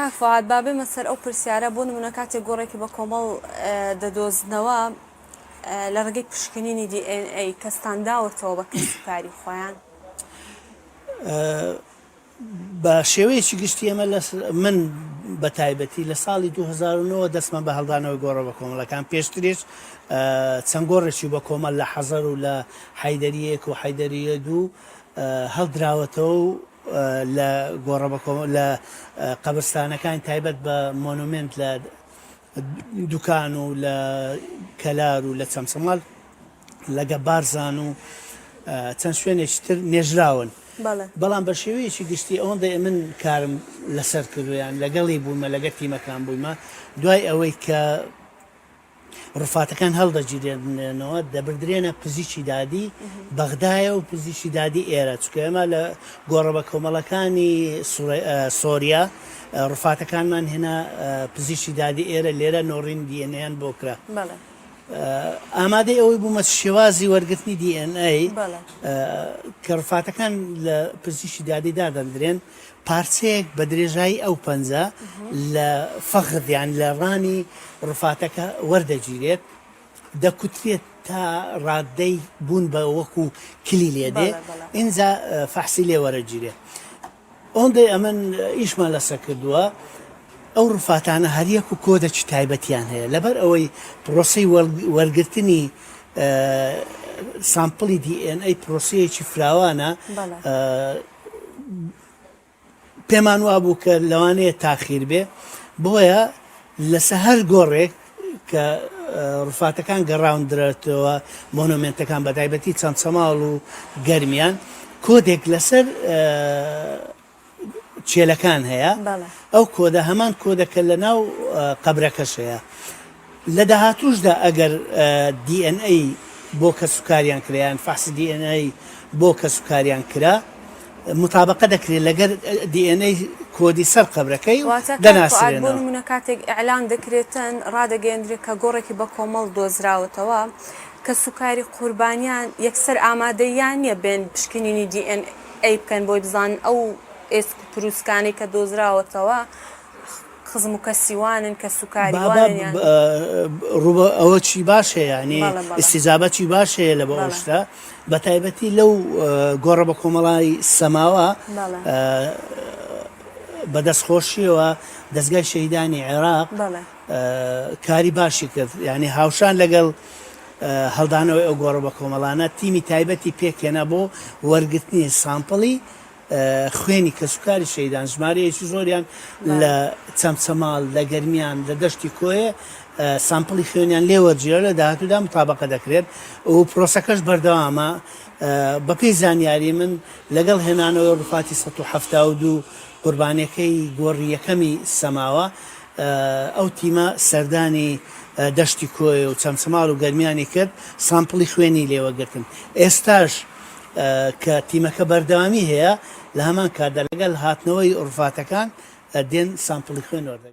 کاک فوئاد با بێمە سەر ئەو پرسیارە، بۆ نموونە کاتێک گۆڕێکی بە کۆمەڵ دەدۆزنەوە لە ڕێگەی پشکنینی دی ئێن ئەی کەستان داوەتەوە بە کەسوکاری خۆیان؟ بە شێوەیەکی گشتی ئێمە لە من بە تایبەتی لە ساڵی 2009 دەستمان بە هەڵدانەوەی گۆڕە بە کۆمەڵەکان پێشتریش چەند گۆڕێکی بە کۆمەڵ لە حەزەر و لە حەیدەریەک و حەیدەریە دوو هەڵدراوەتەوە و لە گۆڕە بە کۆمەڵ لە قەبرستانەکانی تایبەت بە مۆنۆمێنت لە دوکان و لە کەلار و لە چەمچەماڵ لە گەبارزان و چەند شوێنێکی تر نێژراون. بەڵام بە شێوەیەکی گشتی ئەوەندەی من کارم لەسەر کردووە یان لەگەڵی بوومە لەگەر تیمەکان بوویمە دوای ئەوەی کە ڕوفاتەکان هەڵدەگیرێنەوە دەبردرێنە پزیشکی دادی بەغدایە و پزیشکی دادی ئێرە چونکە ئێمە لە گۆڕە بە کۆمەڵەکانی سۆریا ڕوفاتەکانمان هێنا پزیشکی دادی ئێرە لێرە نۆڕین دیئێنەیان بۆ کرا. ئامادەی ئەوەی بوومە شێوازی وەرگرتنی دی ئێن ئەی کە ڕفاتەکان لە پزیشکی دادی دادەندرێن پارچەیەک بە درێژایی ئەو پەنجە لە فەخذ یان لە ڕانی ڕفاتەکە وەردەگیرێت دەکوترێت تا ڕادەی بوون بە وەکو کلی لێدێ ئینجا فەحسی لێ وەرەگیرێت ئۆندەی ئەمن ئیشمان لەسەر کردووە ئەو ڕوفاتانە هەریەک و کۆدەکی تایبەتیان هەیە لەبەر ئەوەی پرۆسەی وەرگرتنی sample ی دی ئێن ئەی پرۆسەیەکی فراوانە پێمان وابوو کە لەوانەیە تاخیر بێ بۆیە لەسە هەر گۆڕێک کە ڕوفاتەکان گەڕاوندرێتەوە مۆنۆمێنتەکان بە تایبەتی چەمچەماڵ و گەرمیان کۆدێک لەسەر چێلەکان هەیە ئەو کۆدە هەمان کۆدەکە لە ناو قەبرەکەش هەیە لە داهاتووشدا ئەگەر DNA بۆ کەسوکاریان کرا یان فەحسی DNA بۆ کەسوکاریان کرا موتابەقە دەکرێت لەگەر DNA کۆدی سەر قەبرەکەی و واتە کاک فوئاد بۆ دەناسرێنەوە. نموونە کاتێک ئیعلان دەکرێتن ڕادەگەیەندرێت کە گۆڕێکی بەکۆمەڵ دۆزراوەتەوە کەسوکاری قوربانیان یەکسەر ئامادەییان نییە بێن پشکنینی DNA بکەن بۆی بزانن ئەو ئێسک و پروسکانەی کە دۆزراوەتەوە خزم و کەسی وانن، کەسوکاری بابا وانن یان. ڕووبە ئەوە چی باش هەیە یانی بەڵێ بەڵێ. ئیستیجابە چی باش هەیە لە بۆ ئەو بەڵێ. شتە بە تایبەتی لەو گۆڕە بە کۆمەڵای سەماوە بەڵێ. بە دەست خۆشیەوە دەزگای شەهیدانی عێراق بەڵێ. کاری باشی کرد یانی هاوشان لەگەڵ هەڵدانەوەی ئەو گۆڕە بە کۆمەڵانە تیمی تایبەتی پێکهێنا بۆ وەرگرتنی sample ی خوێنی کەسوکاری شەهیدان ژمارەیەکی زۆریان لە چەمچەماڵ، لە گەرمیان، لە دەشتی کۆیە sample ی خوێنیان لێ وەرگیرا لە داهاتوودا متابەقە دەکرێت و پرۆسەکەش بەردەوامە بەپێی زانیاری من لەگەڵ هێنانەوەی ڕوفاتی 172 قوربانیەکەی گۆڕی یەکەمی سەماوە ئەو تیمە سەردانی دەشتی کۆیە و چەمچەماڵ و گەرمیانی کرد sample ی خوێنی لێوەگرتن ئێستاش کە تیمەکە بەردەوامی هەیە، لە هەمان کاتدا لەگەڵ هاتنەوەی ڕوفاتەکان دێن sample ی خوێن وەردەگرن.